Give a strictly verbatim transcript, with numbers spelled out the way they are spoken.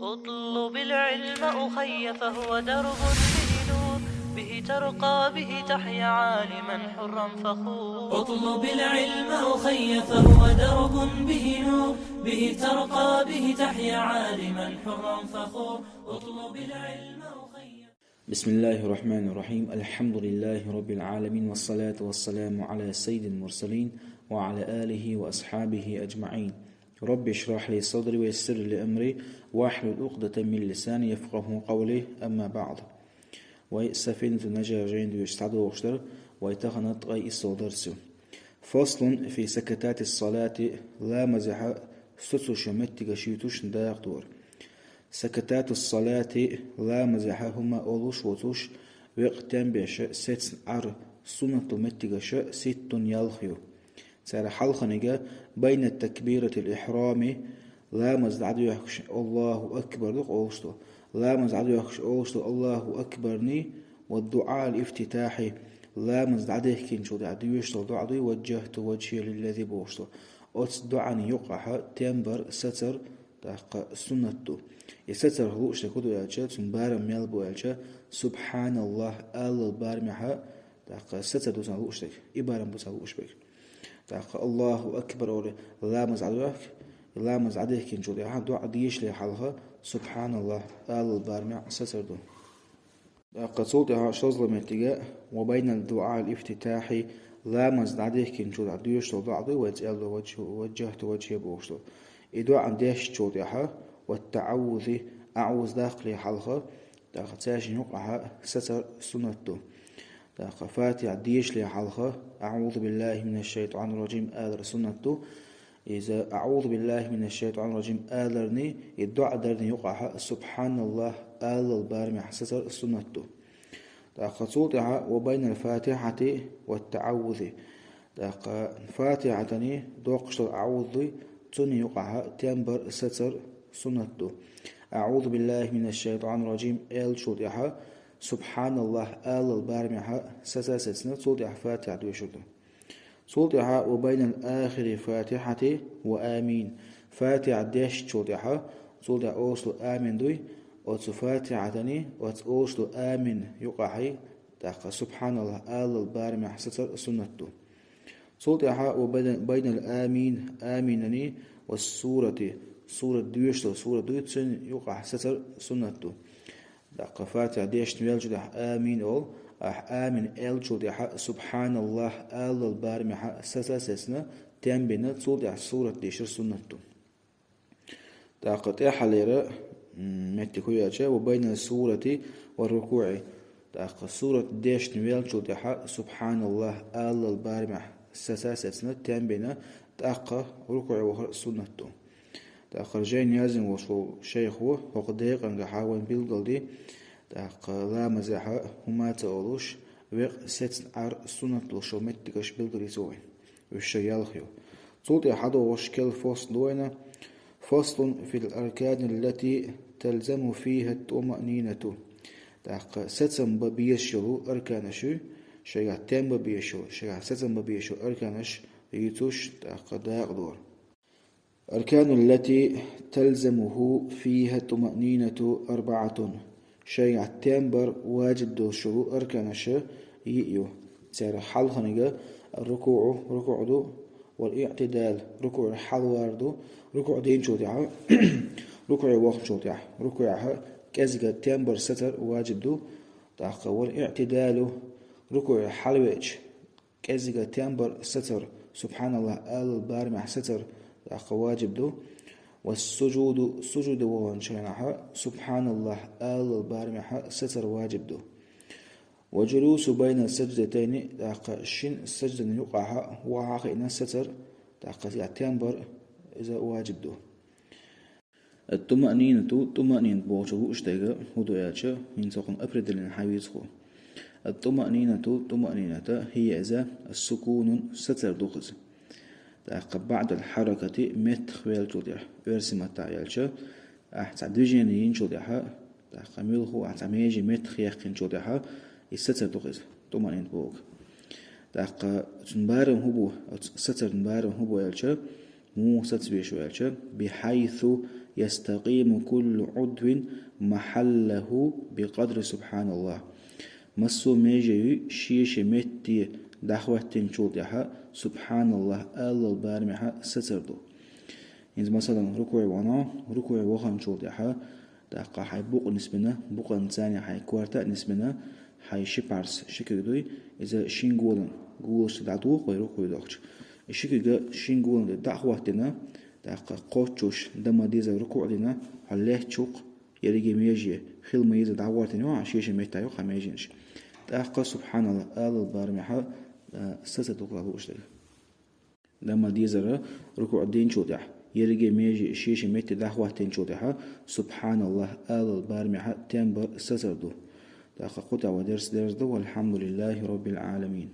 اطلب العلم أخي فهو درب به نور، به ترقى به تحيا عالما حرا فخور. اطلب العلم أخي فهو درب به نور، به ترقى به تحيا عالما حرا فخور. اطلب العلم أخي. بسم الله الرحمن الرحيم. الحمد لله رب العالمين، والصلاة والسلام على سيد المرسلين وعلى آله وأصحابه أجمعين. رب اشرح لي صدري ويسر لي أمري واحلل عقدة من لساني يفقهوا قولي. أما بعد. Вай Сафинату Нажа жайна дуьйцуш схьадогӀуш дара, вай тахана ткъе иссалгӀа дарс ю. فصل في سكتات الصلاة, ламазехьа соцуш йолу меттигаш юьйцуш дакъа дора. سكتات الصلاة, ламазехьа хӀума олуш воцуш, векъа тем беш сецна Ӏар суннат долу меттигаш ست, ялх ю. Царах хьалханиг بين تكبيرة الإحرام, ламаз дӀадоьхкуш Аллаху акбар ду олуш долу. Ламаз дӀадоьхкуш олуш долу Аллаху акбарни, والدعاء الافتتاح, ламаз дӀадехкинчул тӀаьхьа доьшуш долу доӀа дуй, وجهت وجهي للذي бохуш долу. Оцу доӀанна юкъахь тем бар, сацар, тӀаккха суннат ду. И сацар лууш дерг хӀун ду аьлча, цуьнан барам мел бу аьлча, سبحان الله алал барамехь, тӀаккха сацар ду цуьнан лууш дерг, и барам бу цуьнан лууш берг. ТӀаккха Аллаху акбар олий, ламаз дӀадоьхку, ламаз дӀадехкинчул тӀаьхьа доӀа дешале хьалха, سبحان الله алал барамехь сацар ду. ТӀаккха цул тӀаьхьа шолгӀа меттиг, وبين الدعاء الافتتاح, ламаз дӀадехкинчул тӀаьхьа доьшуш долу доӀа дуй, вай цӀе аьлла, وجه-, وجهت وجهي бохуш долу. И доӀа дешначул тӀаьхьа, والتعوذ, аӀузу даккхале хьалха, тӀаккха цаьршинна юкъахь сацар суннат ду. ТӀаккха Фатихьа дешале хьалха, أعوذ بالله من الشيطان الرجيم алар суннат ду. Иза أعوذ بالله من الشيطان الرجيم аларни, и доӀа дарни юкъахь سبحان الله алал барамехь сацар суннат ду. ТӀаккха цул тӀаьхьа وبين الفاتحة والتعوذ. ТӀаккха Фатихьатани доккхуш долу аӀузу дуй, цунна юкъахь тем бар, сацар суннат ду. أعوذ بالله من الشيطان الرجيم аьллачул тӀаьхьа سبحان الله алал барамехь саца сецна, цул тӀаьхьа Фатихьа доьшур ду. Цул тӀаьхьа وبين آخر الفاتحة وآمين. Фатихьа дешначул тӀаьхьа, цул тӀаьхьа олуш долу амин дуй, оцу Фатихьатани, оцу олуш долу амин юкъахьи, тӀаккха سبحان الله алал барамехь сацар суннат ду. Цул тӀаьхьа وبين, بين الآمين, аминани, والسورة, сурат доьшуш долу сурат дуй, цуьнан юкъахь сацар суннат ду. ТӀаккха Фатихьа дешна веллачул тӀаьхьа амин олу, ахь амин аьллачул тӀаьхьа سبحان الله алал барамехь саца сецна, тем бина, цул тӀаьхьа сурат дешар суннат ду. ТӀаккха тӀаьххьалера, м, меттиг хӀун ю аьлча, وبين السورة والركوع. ТӀаккха сурат дешна веллачул тӀаьхьа سبحان الله алал барамехь саца сецна, тем бина, тӀаккха рукуӀе вахар суннат ду. ТӀаккха жайна яздина волуш волу шайхо хӀокху декъангахь вайна билгалдина, тӀаккха ламазехь хӀума ца олуш, векъа сецна Ӏар суннат долуш йолу меттигаш билгалдина вайна. Уьш шайн ялх ю. Цул тӀаьхьа хьадогӀуш керла фасл ду вайна: فصل في الأركان التي تلزم فيها الطمأنينة. ТӀаккха сацам бан безаш йолу арканаш ю, шайгахь тем бан безаш йолу, шайгахь сацам бан безаш йолу арканаш юьйцуш, тӀаккха дакъа дора. أركان التي تلزمه فيها الطمأنينة أربعة. Шайгахь тем бар ваджиб долуш йолу арканаш йиъ ю. Церан хьалханиг الركوع, рукуӀ ду, والاعتدال, рукуӀера хьалавар ду, рукуӀ динчул тӀаьхьа, рукуӀе вахначул тӀаьхьа, рукуӀехь кӀезига тем бар сацар ваджиб ду, тӀаккха والاعتدال, рукуӀе хьалавеача, кӀезига тем бар сацар, سبحان الله алал барамехь сацар, тӀаккха ваджиб ду. والسجود, сужуде ваханчу хенахь سبحان الله алал барамехь сацар ваджиб ду. والجلوس بين السجدتين, тӀаккха шина саждан юкъахь ваха а хиъна сацар, тӀаккха иза тем бар, иза ваджиб ду. الطمأنينة, тумаънинат бохучу лууш дерг хӀун ду аьлча, хӀинца хӀокхуьнан определение хьан вийца хӀу. الطمأنينة, тумаънинат, هي иза السكون, сацар ду-кх иза. ТӀаккха بعد الحركة, меттах веллачул тӀаьхьа, оьрсийн маттахь аьлча, ахь цхьа движение йинчул тӀаьхьа, тӀаккха муьлхха а ахь цхьа меже меттах яьккхинчул тӀаьхьа, и сацар ду-кх иза, тумаънинат бохург. ТӀаккха цуьнан барам хӀун бу, оцу сацаран барам хӀун бу аьлча, муха сацбеш ву аьлча, بحيث يستقيم كل عضو محله بقدر سبحان الله. Массо а меже шен-шен метте дӀахӀоттийначул тӀехьа «СубхьаналлахӀ» аллал барамехьа сацар ду. ХӀинца, масала, рукуӀе вахана, рукуӀе ваханчул тӀехьа, тӀаккха хьай букъ нисбина, букъанца цхьана хьай корта а нисбина, хьай ши пхьарс, ши куьг дуй, иза шин гулан, гулаш дӀадоху вай рукуӀе вахча. И ши куьг шин гулан тӀе дӀа а хӀоттийна, тӀаккха кхоччуш дан ма деззара рукуӀ а дина, хьо лаьттача ерриге меже хила ма еззара дӀахӀоттийна ю хьо, шен-шен метте ю хьа меженаш. ТӀаккха «СубхьаналлахӀ» аллал барамехьа, а, сацар ду кху лууш дерг. Дан ма деззара рукуӀ динчул тӀехьа, ерриге меже шен-шен метте дӀахӀоттийначул тӀехьа «СубхьаналлахӀ» аллал барамехьа тем бар сацар ду. ТӀаккха кху тӀехьа вай дарс дерза ду: والحمد لله رب العالمين.